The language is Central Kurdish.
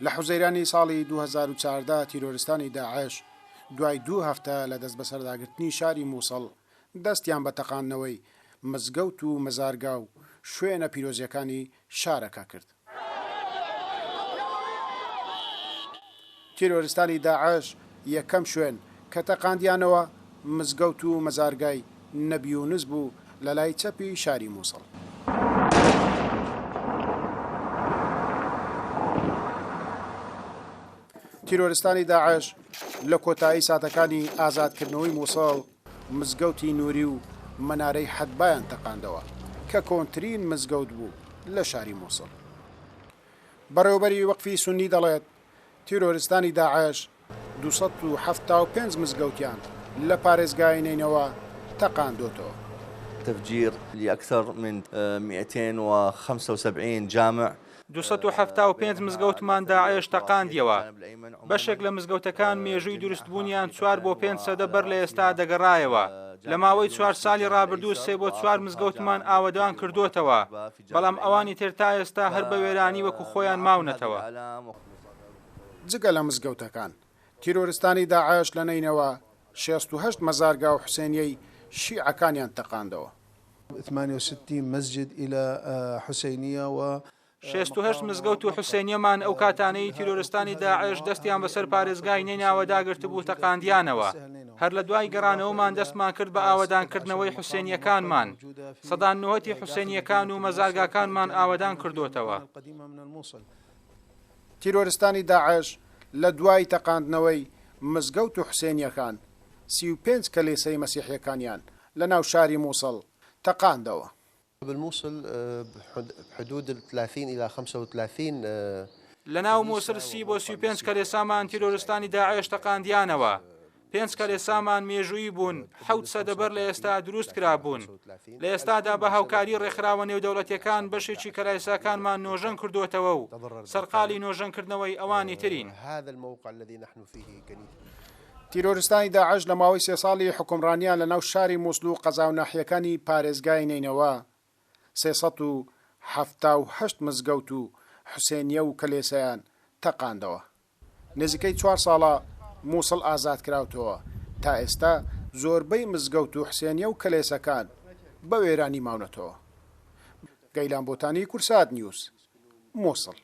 لە حوزەیرانی ساڵی 2014 تیرۆرستانی داعش دوای دوو هەفتە لە دەستبەسەرداگرتنی شاری مووسڵ دەستیان بە تەقاندنەوەی مزگەوت و مەزارگا و شوێنە پیرۆزیەکانی شارەکە کرد. تیرۆرستانی داعش یەکەم شوێن کە تەقاندیانەوە مزگەوت و مەزارگای نەبی یونس بوو لە لای چەپی شاری موسڵ. تیرۆرستانی داعش لە کۆتایی ساتەکانی ئازادکردنەوەی موسڵ مزگەوتی نوری و مەنارەی حەدبایان تەقاندەوە کە کۆنترین مزگەوت بوو لە شاری موسڵ. بەڕێوەبەری وەقفی سوننی دەڵێت، تیرۆرستانی داعش 275 مزگەوتیان لە پارێزگای نەینەوا تەقاندۆتەوە. تفجیر لأکثر من 275 جامع. 275 مزگەوتمان داعش تەقاندیەوە، بەشێک لە مزگەوتەکان مێژووی دروستبوونیان چوار بۆ پێنج سەدە بەر لە ئێستا دەگەڕایەوە، لە ماوەی چوار ساڵی ڕابردوو سێ بۆ چوار مزگەوتمان ئاوەدان کردۆتەوە، بەڵام ئەوانی تر تا ئێستا هەر بە وێرانی وەکو خۆیان ماونەتەوە. جگە لە مزگەوتەکان، تیرۆرستانی داعش لە نەینەوا 68 مەزارگا و حوسێنیەی شیعەکانیان تەقاندەوە. 68 مسجد الى حسینیە و. 68 مزگەوت و حوسێنیەمان ئەو کاتانەی تیرۆرستانی داعش دەستیان بەسەر پارێزگای نەیناوەدا گرتبوو تەقاندیانەوە. هەر لە دوای گەڕانەوەمان دەستمان کرد بە ئاوەدانکردنەوەی حوسێنیەکانمان. سەدان نهۆتی حوسێنیەکان و مەزارگاکانمان ئاوەدان کردۆتەوە. تیرۆرستانی داعش لە دوای تەقاندنەوەی مزگەوت و حوسێنیەکان، 35 کەلێسەی مەسیحیەکانیان لە ناو شاری موسڵ تەقاندەوە. بالموصل بحدود 30 الى 35. لە ناو موسل 30 بۆ 35 کەلێسامان تیرۆرستانی داعش تەقاندیانەوە. پێنج کەلێسامان مێژوویی بوون، حەوت سەدە بەر لە ئێستا دروست کرابوون. لە ئێستادا بە هاوکاری ڕێکخراوە نێودەوڵەتیەکان بەشێکی کەلایساکانمان نۆژەن کردۆتەوە و سەرقاڵی نۆژەنکردنەوەی ئەوانی ترین. تیرۆرستانی داعش لە ماوەی سێ ساڵی حوکمڕانیان لە ناو شاری موسڵ و قەزا و ناحیەکانی پارێزگای نەینەوا 378 مزگەوت و حوسێنیە و کەلێسەیان تەقاندەوە. نزیکەی چوار ساڵە موسڵ ئازادکراوتەوە، تا ئێستا زۆربەی مزگەوت و حوسێنیە و کەلێسەکان بە وێرانی ماونەتەوە. گەیلان بۆتانی، کوردسات نیوز، موسڵ.